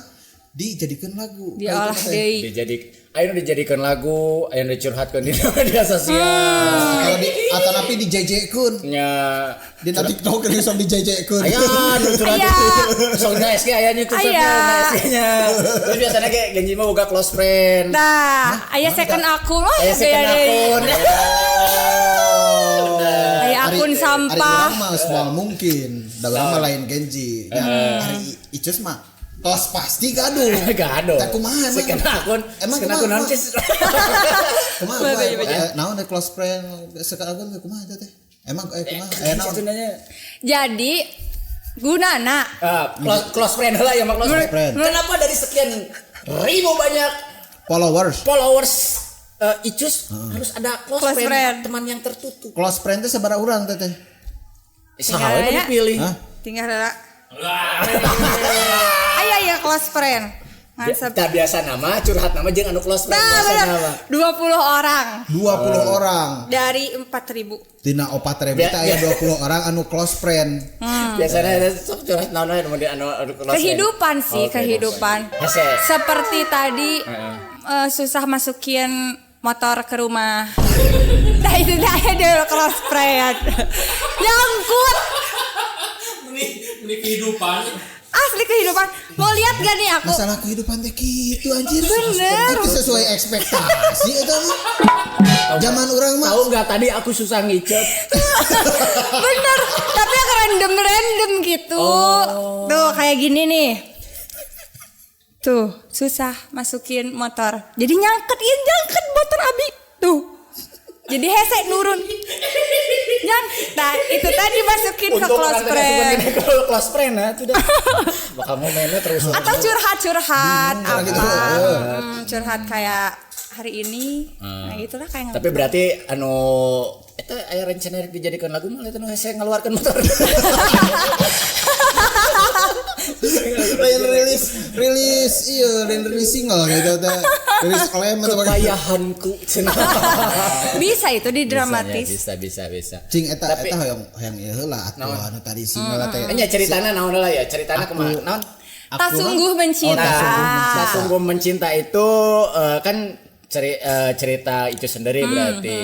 dijadikan lagu. Diolah Kayak gitu teh. deui. Ayo dijadikan lagu, ayo dicurhatkeun di media sosial. Atau di atau tapi dijejekeun. Nya Di TikTok geus sok dijejekeun. aya nu curhat Aya. itu. Sok na SG aya nya tuh sok Aya. na SG-nya. Terus biasanya kayak Genji mah boga close friend. Tah, aya second akun wah Aya second gaya deui. akun. Aya akun Ari sampah. urang mah semua mungkin. Da urang mah lain Genji. Ya, Ari Icus mah tos pasti gaduh. Gaduh. Tah kumaha emang? Second akun. Emang Second akun kumaha? naon sih? Kumaha? Kumaha? Naon deh close friend second akun teh kumaha teh? Emang kumaha? Naon? Nanya. Jadi gunana Close friend lah ya mah close friend. Kenapa dari sekian ribu banyak Followers. followers Icus harus ada close, Close friend, friend. teman yang tertutup. Close friend teh sabaraha urang teh teh? Saha we Tinggal dipilih. Hah? tinggal heula. Aya ya close friend. Ngan Tak biasa nama, curhat nama jeung anu close friend Nah, biasa bener. nama. 20 orang 20 orang. dari 4000. Tina 4000 teh aya 20 orang anu close friend. Biasanya ada sok curhat naon we anu anu close friend. Kehidupan sih, Oh, kehidupan. Hese. Seperti tadi susah masukin motor ke rumah. Nah itu dah ada close friend. Nyangkut. Ini kehidupan. Asli kehidupan. Mau lihat gak nih aku? Masalah kehidupan teh kitu anjir. Bener. Itu sesuai ekspektasi eta mah. Zaman urang mah Tahu nggak tadi aku susah ngicep. Bener. Tapi yang random-random gitu. Tuh kayak gini nih. Tuh, susah masukin motor. Jadi nyangkut, iya nyangkut motor Abi. Tuh. Jadi hese nurun. Nah, itu tadi masukin ke Untuk close orang friend. Kalau close friend nah itu dah. Bakal mau mainnya terus. Atau curhat-curhat Bingung apa? gitu. Curhat kayak hari ini. Nah, itulah kayak Tapi berarti anu eta aya rencana rek dijadikan lagu mah eta nu hese ngaluarkeun motor. lain rilis rilis iya lain rilis single gitu teh. Rilis lem atau bagaimana. Kepayahanku cenah. bisa itu didramatis. Bisa bisa bisa. Cing eta Tapi- eta hoyong hoyong ieu heula atuh anu tadi single teh. Nya ceritana naon lah ya, ceritana kumaha? Naon? Tak sungguh mencinta. Oh, tak sungguh mencinta. Tak sungguh mencinta itu kan cerita itu sendiri berarti.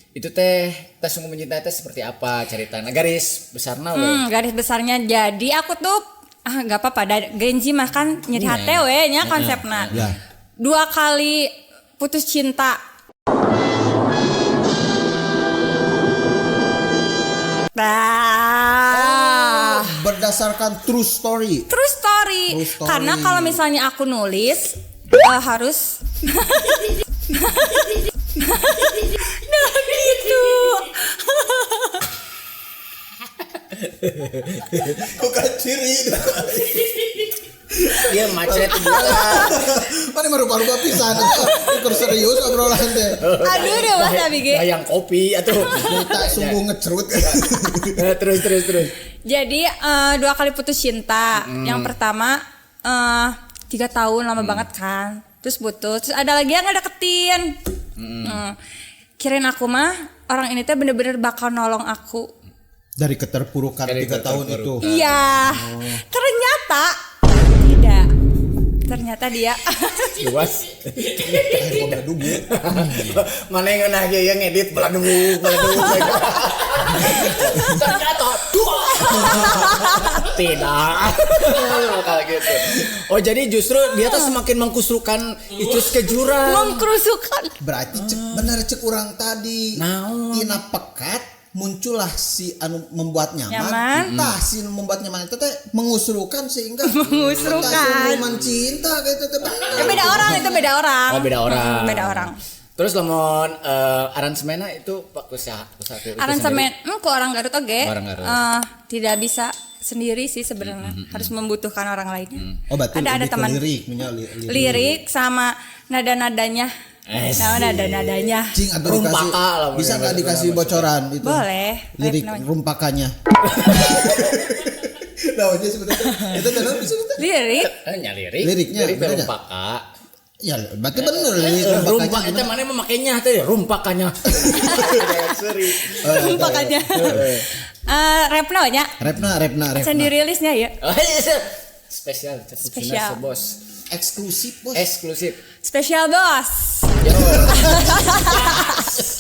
Itu teh tak sungguh mencinta teh seperti apa ceritana? Garis besarna we. Garis besarnya jadi aku tuh nggak apa-apa Genji mah kan nyeri hate we nya konsepna. Ya. 2 kali putus cinta. Nah, Berdasarkan true story. true story. True story. Karena kalau misalnya aku nulis harus nah gitu. Bukan ciri. Dia macet. Mana mah rupa-rupa pisan. Ukur serius obrolan teh. Aduh deh Mas Abi ge. Hayang kopi atau Tak sungguh ngecerut. Terus terus terus. Jadi 2 kali putus cinta. Yang pertama 3 tahun lama banget kan. Terus putus. Terus ada lagi yang ngedeketin. Kirain aku mah orang ini teh bener-bener bakal nolong aku. Dari keterpurukan Dari 3 tahun itu. Iya. Ternyata tidak. Ternyata dia Luas. Eh, gua beladugu. Mana yang ngeunah ge yang ngedit beladung beladung. Ternyata dua. Tidak. Bakal gitu. Oh jadi justru dia tuh semakin mengkusrukan Icus ke jurang. mengkerusukan. Berarti cek bener cek urang tadi. Naon? Tina pekat muncullah si anu membuat nyaman. Nyaman. Tah si anu membuat nyaman itu teh mengusrukan sehingga Mengusrukan. Tah cinta gitu teh bener. Ya, beda orang itu beda orang. Oh beda orang. Beda orang. Terus lamun aransemenna itu Pak Kusa Aransemen, ku orang Garut oge. Orang Garut. Tidak bisa sendiri sih sebenarnya. Harus membutuhkan orang lainnya. Oh berarti ada lebih ke teman lirik, punya lirik sama nada-nadanya. Nah, nada-nadanya. Cing atau dikasih Rumpaka lah, bisa nggak maksudnya. dikasih bocoran itu? Boleh. Lirik Rap namanya. rumpakannya. Namanya sebetulnya itu tenang sebetulnya. Lirik Nya lirik. Liriknya, lirik teh bener nggak? rumpaka. Ya berarti bener lirik Rumpak rumpakannya. eta mana memakainya teh rumpakannya. rumpakannya. Rap namanya. Repna, repna, repna. Can dirilisnya ya. Oh, iya. Spesial, Spesial. bos. Eksklusif bos. Eksklusif. Spesial bos.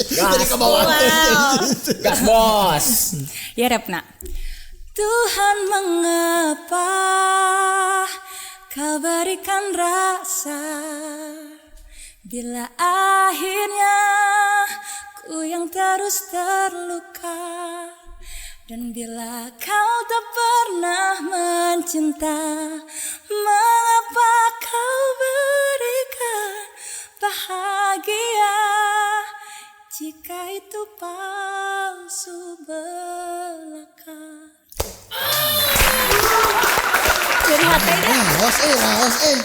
Jadi ke bawah. Wow. Gas bos. Ya Repna. Tuhan mengapa kau berikan rasa bila akhirnya ku yang terus terluka dan bila kau tak pernah mencinta mengapa kau berikan bahagia jika itu palsu belaka. Jadi hati ini Raos raos eh.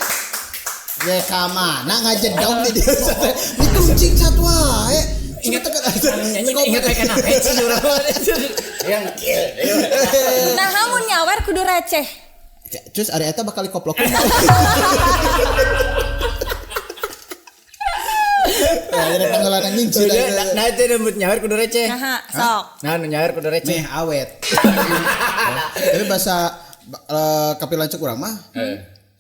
Ya ka mana ngajedog di dia. Dituncing satu wae. Ingat Ingat Nyanyi ingat kayak kenapa sih urang. Yang kill. nah hamun nyawer kudu receh. Terus ari eta bakal dikoplok. Nah, jadi panggilan anjing sih. Nah itu rambut nyawer kudu receh. Nah, sok. Nah nu nyawer kudu receh. Meh awet. Tapi bahasa kapilan cek urang mah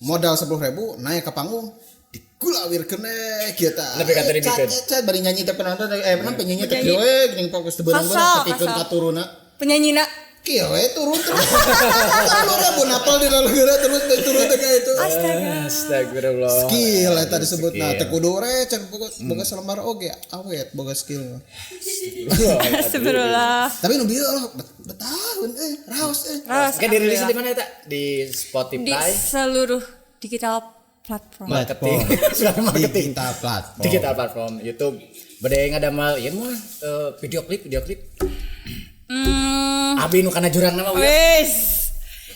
modal 10.000 naik ke panggung dikulawir kene kita. Lebih ka teu dibikeun. Cat bari nyanyi teh penonton penyanyi teh kieu we geuning fokus teu beunang-beunang Kasal, tepikeun kasal. ka turuna. Penyanyina. Kieu we turun terus. 10.000 napal di laleugeura terus teh turun teh ka itu. Astaga. Astagfirullah. Skill eta disebutna Skill. teh kudu receh boga selembar oge awet boga skill. Astagfirullah. Tapi nu bieu lah betahun raos Raos, Oke dirilis alhamdulillah. di mana eta? Di Di Spotify. seluruh digital platform. Marketing. Sudah marketing. Digital platform. Digital platform YouTube. Bade ngadamal ieu mah video klip, video klip. Abi nu kana jurang nama we. Wes.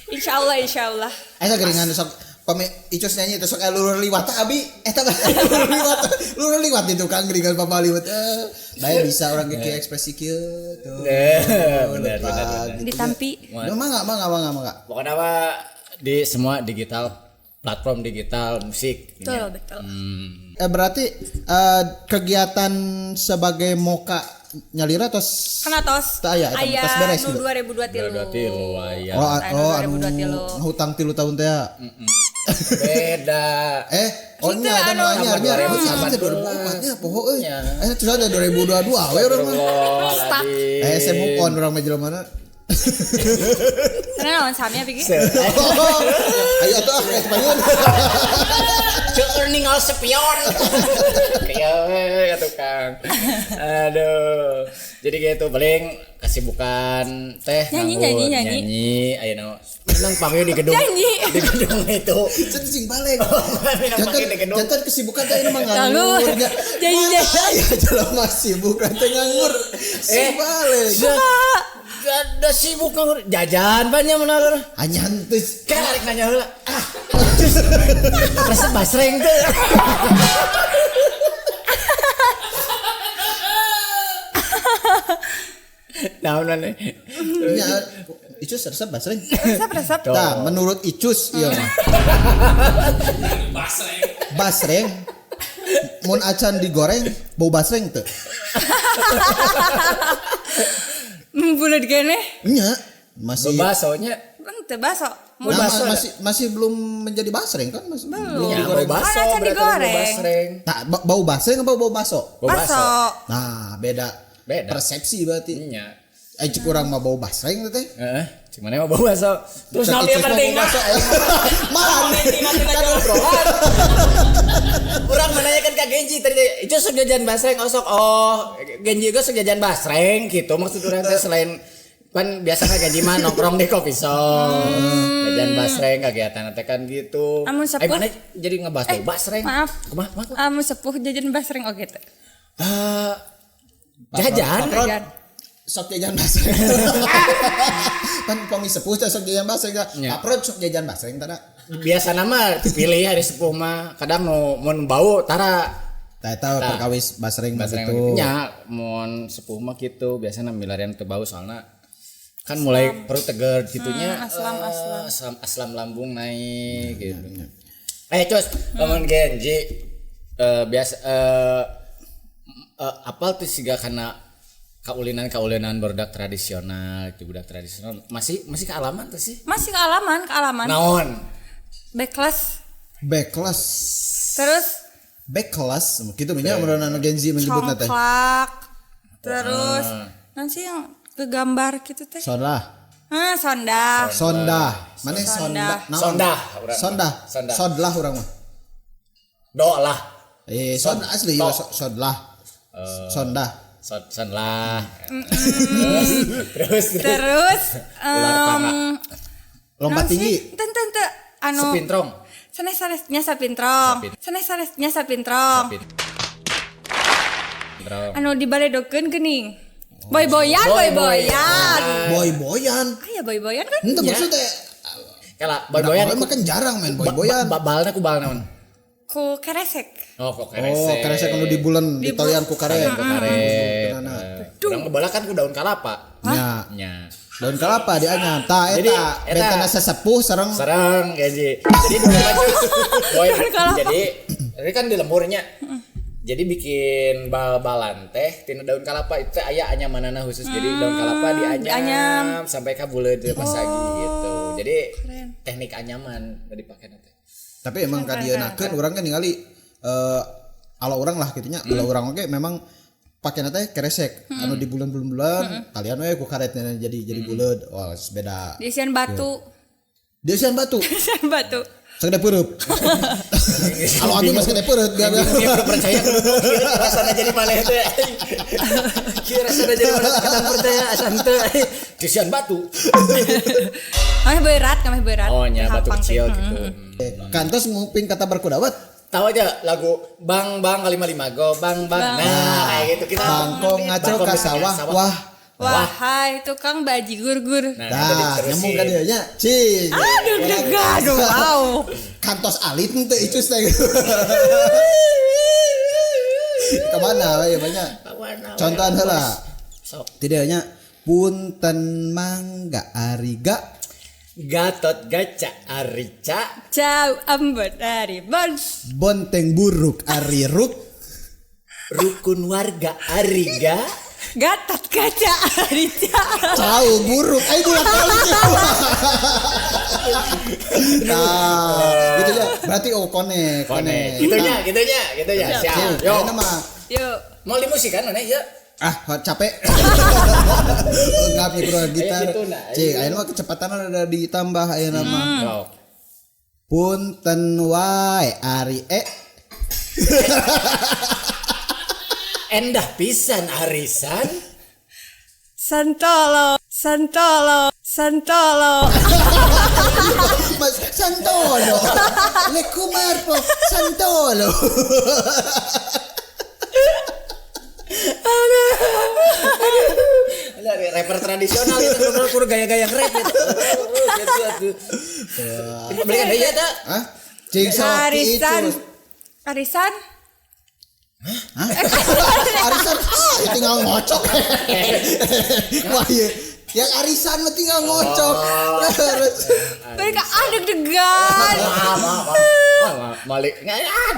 Insyaallah, insyaallah. Eta geringan sok pame Icus nyanyi teh sok lurur liwat abi eta lurur liwat lurur liwat di tukang geringan papa liwat bae bisa orang ge ekspresi kieu tuh. Bener, bener, bener. Ditampi. Mangga mangga mangga mangga. Pokoknya mah di semua digital platform digital musik. Betul, betul. Berarti kegiatan sebagai moka nyalira tos Kana tos. Teu aya, eta Aya tos beres nu gitu. 2023. Dua tilu aya. Oh, Anu oh anu 2023. ngahutang 3 tahun teh ya. Beda. Oh Itu nya ada anu, anyar nya 2014. 2004 nya poho euy. Nya. Terus ada 2022 we urang mah. Stuck. Saya move on urang mah jelema mana. Karena lawan sahamnya pikir. Ayo atuh ah kayak payun. Keur ninggal spion. Kayak tukang. Aduh. Jadi gitu paling kesibukan teh Nyanyi, nganggur, nyanyi, nyanyi. nyanyi ayo nang panggil di gedung. Nyanyi. Di gedung itu. Cen cing balik. Minang Jantan panggil di gedung. jantan kesibukan teh ini mah nganggur. Lalu, nyanyi, nyanyi. Ya jelema sibuk teh nganggur. Si balik. Gak ada sibuk nganggur. Jajan banyak menalur. Hanya henteu. Kan arek nanya heula. Ah. Resep basreng teh. Naon maneh? Nya Icus resep basreng. Resep, resep. Tah, menurut Icus ieu mah. Basreng. Basreng mun acan digoreng bau basreng teu. Bulat gene. Nya, masih Basonya Henteu baso. Nah, baso masih belum menjadi basreng kan masih belum ya, digoreng. bau baso Kan acan berarti bau digoreng. basreng. Tak bau basreng apa bau baso? Bau baso. Baso. Nah, beda. Beda. Persepsi berarti. Nya. Eh cik urang mah bau basreng teh. Heeh, cuman emang bau baso. Terus Cek naon icus ieu mah bau penting baso. Mana? obrolan. Urang menanyakan ke Genji tadi itu sok jajan basreng osok oh Genji juga sok jajan basreng gitu maksud urang teh selain kan biasanya Genji mah nongkrong di coffee shop jajan basreng kegiatan teh kan gitu. Amun sepuh. Mana jadi ngebahas bau basreng. Maaf. Kumaha kumaha? kumaha? Amun sepuh jajan basreng oge teh. Eh, jajan. Patron. Sok jajan basreng. Kan pami sepuh teh sok jajan basreng. Nya. Paprot sok jajan basreng tada. Biasa nama dipilih hari sepuh mah kadang nu mun bau tara Tah eta Tah. perkawis basreng mah basreng gitu. nya mun sepuh mah gitu biasana milarian teu bau soalna kan mulai perut teger gitunya aslam, aslam. aslam aslam lambung naik gitu. Cus, lamun Genji biasa apal tuh siga kana kaulinan-kaulinan budak tradisional, itu budak tradisional masih masih kealaman tuh sih. Masih kealaman, kealaman. Naon? Backless. Backless. Terus Backless gitu nya menurut anu Gen Z menyebutna teh. congklak. Terus nanti yang kegambar gitu teh. Sondah. Hah, sondah. Sondah. Mana sondah? Naon? Sondah, urang. Sondah. Sondah. Sodlah urang mah. Do lah. Eh, sod asli To. ya sodlah. Sondah. Son, son lah. Terus terus Terus Ular tangga. Lompat naon sih? tinggi. Enten ente anu Sepintrong. Sanes sanes nya sapintrong. Sanes sanes nya sapintrong. Sepintrong. Anu dibaledokeun geuning. Boy-boyan, boy-boyan. Boy-boyan. Aya boy-boyan kan? Ente maksudnya Kala boy-boyan boy-boyan mah kan jarang main boy-boyan. Balna ku bal naon? Ku keresek. Oh, kok keresek. Oh, keresek anu di bulan di talian ku karet. Ku karet. Nah, Urang mah bala kan ku daun kalapa. Nya. Nya. Daun kelapa dianyam. Tah Jadi, eta eta. bentana sesepuh sareng Sareng Genji. Jadi dulu mah boy Daun kalapa. jadi ini kan di lemburnya. Jadi bikin bal-balan teh tina daun kalapa itu teh aya anyamanana khusus. Jadi daun kalapa dianyam, dianyam. sampai ka buleud teh pasagi gitu. Jadi Keren. teknik anyaman nu dipake teh. Tapi emang kadienakeun urang kan ningali ala urang lah gitunya. Ala urang oge memang pakena teh keresek anu di bulan-bulan talian we ku karetna jadi buleud. Wah, beda. Diisian batu. Diisian batu. Diisian batu. Sagede peureub. Kalau abi mah sagede peureub biar Dia udah percaya kieu rasana jadi maneh teh. Kieu rasana jadi maneh kita percaya asa henteu. Kesian batu. Kami berat, kami berat. Oh nya batu Hapang teh. kecil gitu. Kantos nguping kata berkudawat. Tahu aja lagu Bang Bang 55 go Bang Bang. Nah, kayak gitu kita. Bangkong ngaco ka sawah. Wah. Wahai tukang bajigur gur. Nah, Dah, nyambung ka dieu nya. Cing. Aduh, deg-degan, wow. Kantos alit teh icus teh. Kemana we banyak. Contohan heula. Sok. Tidak nya punten mangga ariga Gatot Gaca Arica Jauh ambon dari Bons. bonteng buruk ari ruk Rukun warga Ariga Gatot kaca Arica. cau buruk ayo dua kali nah gitu ya berarti oh konek konek Gitunya, gitunya, gitunya. Siap. Yo. Yo mah Yuk. Mau di musik kan mana ya? ah capek enggak kurang gitar Ayo gitu, nah. cik ayeuna mah kecepatan ada ditambah ayeuna mah Yo. punten wae ari e Endah pisan arisan. Santolo, Santolo, Santolo. Mas Santolo Lekumarpo Santolo Ada rapper tradisional itu bener kudu gaya-gaya rap gitu. Gitu atuh. Belikan deui ya teh. Hah? Cing sok Arisan. icus. Arisan. Hah? Arisan ah, tinggal ngocok. Wah, iya. Yang arisan mah tinggal ngocok. Terus Mereka ah deg-degan. Maaf, maaf, maaf. Malik nggak ah.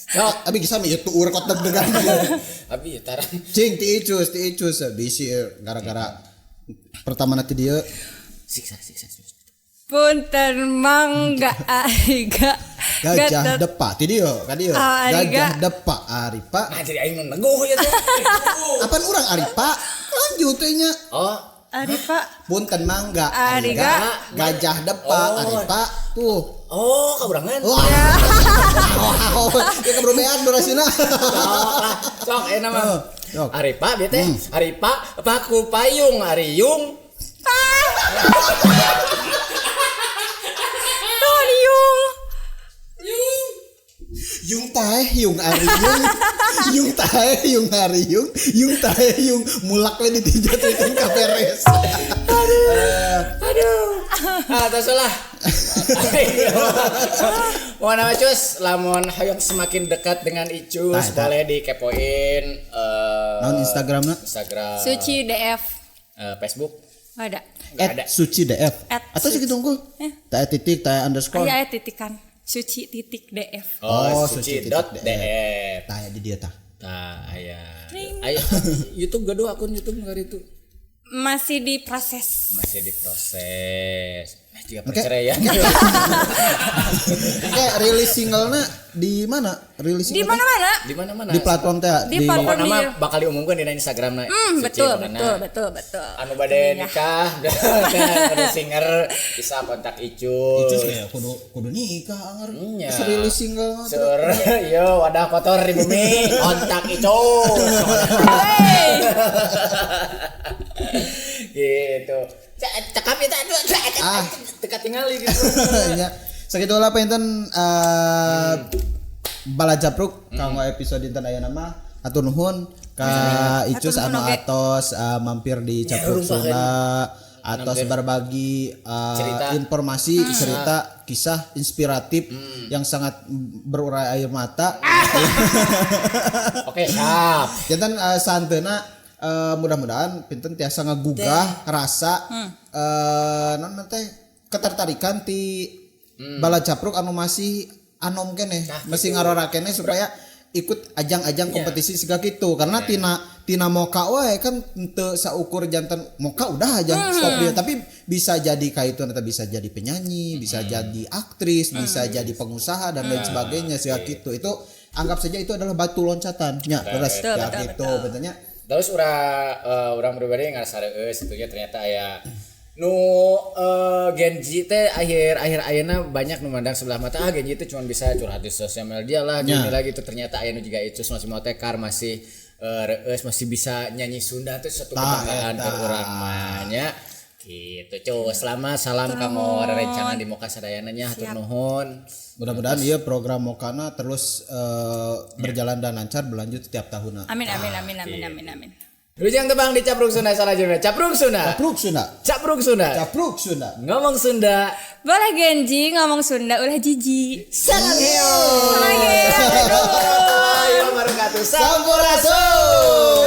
Sok, Abi bisa mi tuur kot deg-degan. abi tarang. Cing ti Icus, ti Icus bisi gara-gara pertama nanti dia Siksa siksa. Siksa. Punten mangga ariga. gajah depa ti dia ka dieu. Ah, ariga. Gajah depa Aripa. Nah, jadi aing nu neguh ya teh. Apaan urang Aripa? Lanjut teh nya. Oh, Aripa. Punten mangga Ariga. Gajah depa Oh. Aripa tuh. oh, kaburangan. Wah. Ya keberumean durasina. Sok lah, sok enak mah. Oh, sok. Aripa bieu teh, Aripa paku payung ariung. Tuh yung. Yung tae yung ariung. Yung tae yung ariung, yung tae yung mulak we ditinjau teh kaperes. Aduh. Ah, tos lah. Mau nama Cus, lamun hoyong semakin dekat dengan Icus, Tah, tah. boleh dikepoin Naon Instagramna? Instagram, Suci DF. Facebook. Ada. Nggak ada. At suci df. At Atau suci. segitu unggul? Tae titik, tae underscore. Aya aya titikan. Suci titik DF. Oh, Oh, suci suci dot titik df. Tae di dia tah. Tah, aya. Aya YouTube gaduh akun YouTube nggak itu. Masih diproses. Masih diproses. Nah, juga Oke. perceraian. Oke, rilis singlenya di mana? Rilis Di single teh? mana-mana. Di mana-mana. Di platform teh. Di platform. Pokoknya mah bakal diumumkan di Instagram na. Betul, betul, betul, betul. Anu bade nikah, ada singer bisa kontak Icus. Icus kayak kudu kudu nikah anger. Iya. Terus rilis single mah terus. Sur, yo wadah kotor di bumi, kontak Icus. Hey. Gitu. Cakap itu aduh, Ah. teka tingali gitu. Ya. Sakitu lah panginten bala japruk kanggo episode dinten ayeuna mah hatur nuhun ka Icus Hatur anu nuhun oge. atos mampir di Capruk Sunda atos berbagi Cerita. informasi cerita kisah inspiratif yang sangat berurai air mata. Oke, siap. Jantan santena mudah-mudahan pinten tiasa ngagugah rasa non teh ketertarikan ti bala capruk anu masih anom keneh, masih ngarora keneh supaya ikut ajang-ajang kompetisi siga kitu karena tina tina moka wae kan teu saukur jantan moka udah aja stop dia tapi bisa jadi kaitu nanti bisa jadi penyanyi, bisa jadi aktris, bisa jadi pengusaha dan lain sebagainya siga kitu. Itu anggap saja itu adalah batu loncatan. Ya, terus Betul, ya betul, gitu betulnya. Terus urang pribadi ngerasa reueus itunya ternyata aya nu Gen Z teh akhir-akhir ayeuna banyak nu mandang sebelah mata, ah Gen Z itu cuma bisa curhat di sosial media lah gini lagi itu ternyata aya nu juga Icus masih mau tekar masih reueus masih bisa nyanyi Sunda tuh satu kebanggaan eta. keur urang mah nya. Gitu cuy, selamat salam kamu rerencangan di Moka sadayana nya hatur nuhun. Mudah-mudahan iya program Mokana terus berjalan dan lancar berlanjut setiap tahunnya. Amin amin amin amin amin amin. Rujang tebang di Capruk Sunda salajengna. Capruk Sunda. Capruk Sunda. Capruk Sunda. Capruk Sunda. Ngomong Sunda. Boleh Genji ngomong Sunda ulah jijik. Salam heo. Salam heo. Ayo barakatuh. Sampurasun.